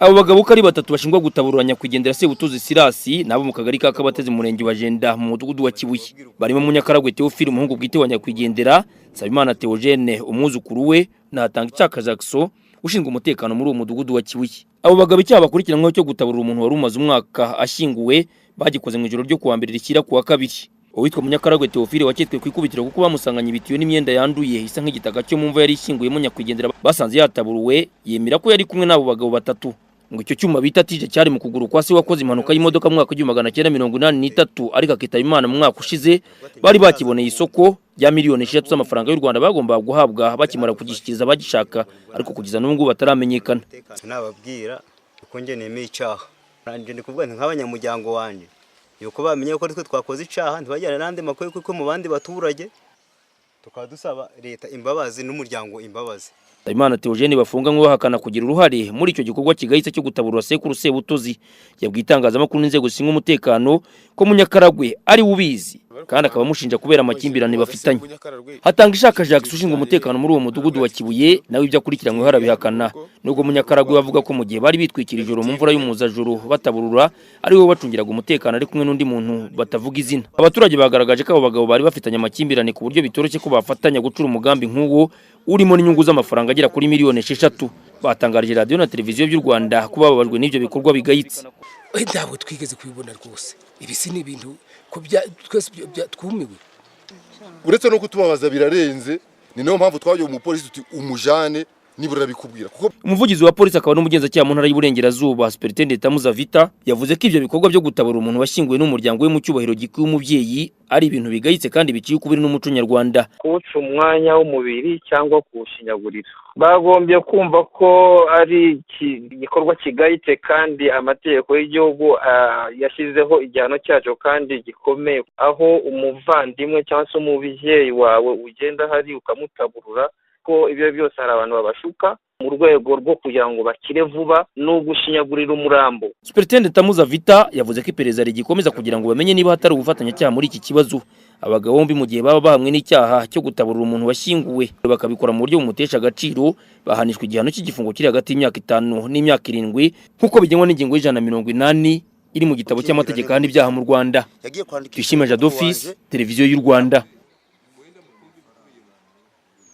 Abo bagabo uko ari batatu bashinjwa gutaburura nyakwigendera Sebutuzi Sirasi nabo mu kagari ka Kabatezi, mu murenge wa Jenda, mu mudugudu wa Kibuye, barimo Munyakaragwe Theophile, umuhungu bwite wa nyakwigendera, Nsabimana Theogene, umwuzukuru we, na Hatangishaka Jackson, ushinzwe umutekano muri uwo mudugudu wa Kibuye. Abo bagabo icyaha bakurikiranyweho cyo gutaburura umuntu wari umaze umwaka ashyinguwe bagikoze mu ijoro ryo kuwa mbere rishyira kuwa kabiri. Uwitwa Munyakaragwe Theophile waketswe ku ikubitiro kuko bamusanganye ibitiyo n'imyenda yanduye isa nk'igitaka cyo mu mva yari ishyinguyemo nyakwigendera basanze yataburuwe, yemera ko yari kumwe n'abo bagabo batatu. Ngo icyo cyuma bita tige cyari mu kuguru kwa se wakoze impanuka y'imodoka mu mwaka w'1983 ariko akitaba Imana mu mwaka ushize, bari bakiboneye isoko rya miliyoni 6 z'amafaranga y'u Rwanda bagombaga guhabwa bakimara kugishyikiriza abagishaka, ariko kugeza n'ubu ngubu bataramenyekana. Nababwira uko njye nemeye icyaha, njye ndi kuvuga nti nk'abanyamuryango wanjye yuko bamenye ko twe twakoze icyaha, ntibajyane n'andi makuru, kuko mu bandi baturage tukaba dusaba leta imbabazi n'umuryango imbabazi. Nsabimana Theogene bafunganywe bahakana kugira uruhare muri icyo gikorwa kigayitse cyo gutaburura sekuru Sebutozi, yabwiye itangazamakuru n'inzego zishinzwe umutekano ko Munyakaragwe ari we ubizi kandi akaba amushinja kubera amakimbirane bafitanye. Hatangishaka Jacques, ushinzwe umutekano muri uwo mudugudu wa Kibuye, nawe ibyo akurikiranyweho arabihakana, nubwo Munyakaragwe avuga ko mu gihe bari bitwikira ijoro mu mvura y'umuzajoro bataburura ari we wabacungiraga umutekano ari kumwe n'undi muntu batavuga izina. Abaturage bagaragaje ko abo bagabo bari bafitanye amakimbirane ku buryo bitoroshye ko bafatanya gucura umugambi nk'uwo urimo n'inyungu z'amafaranga agera kuri miliyoni 6. Batangarije radiyo na televiziyo by'u Rwanda ko bababajwe n'ibyo bikorwa bigayitse. Ntabwo twigeze kubibona rwose. Ibi si ni ibintu ko twese twumiwe. Uretse no kutubabaza birarenze, ni nayo mpamvu twagiye umupolisi tuti umujane nibura bikubwira kuko. Umuvugizi wa polisi akaba n'umugenzacyaha mu ntara y'Iburengerazuba, Superintendent Muzavita, yavuze ko ibyo bikorwa byo gutabara umuntu washyinguwe n'umuryango we mu cyubahiro gikwiye umubyeyi ari ibintu bigayitse kandi biciye ukubiri n'umuco nyarwanda. Kuwuca umwanya w'umubiri cyangwa kuwushinyagurira, bagombye kumva ko ari igikorwa kigayitse kandi amategeko y'igihugu yashyizeho igihano cyacyo kandi gikomeye, aho umuvandimwe cyangwa se umubyeyi wawe ugenda hari ukamutaburura, ko ibyo byose hari abantu babashuka mu rwego rwo kugira ngo bakire vuba, ni ugushinyagurira umurambo. Superintendent Muzavita yavuze ko iperereza rigikomeza kugira ngo bamenye niba hatari ubufatanyacyaha muri iki kibazo. Abagabo bombi mu gihe baba bahamwe n'icyaha cyo gutaburura umuntu washyinguwe bakabikora mu buryo bumutesha agaciro, bahanishwa igihano cy'igifungo kiri hagati y'imyaka 5 n'imyaka 7 nk'uko bigenwa n'ingingo y'180 iri mu gitabo cy'amategeko ahana ibyaha mu Rwanda. Tuyishime Jadofis, Televiziyo y'u Rwanda.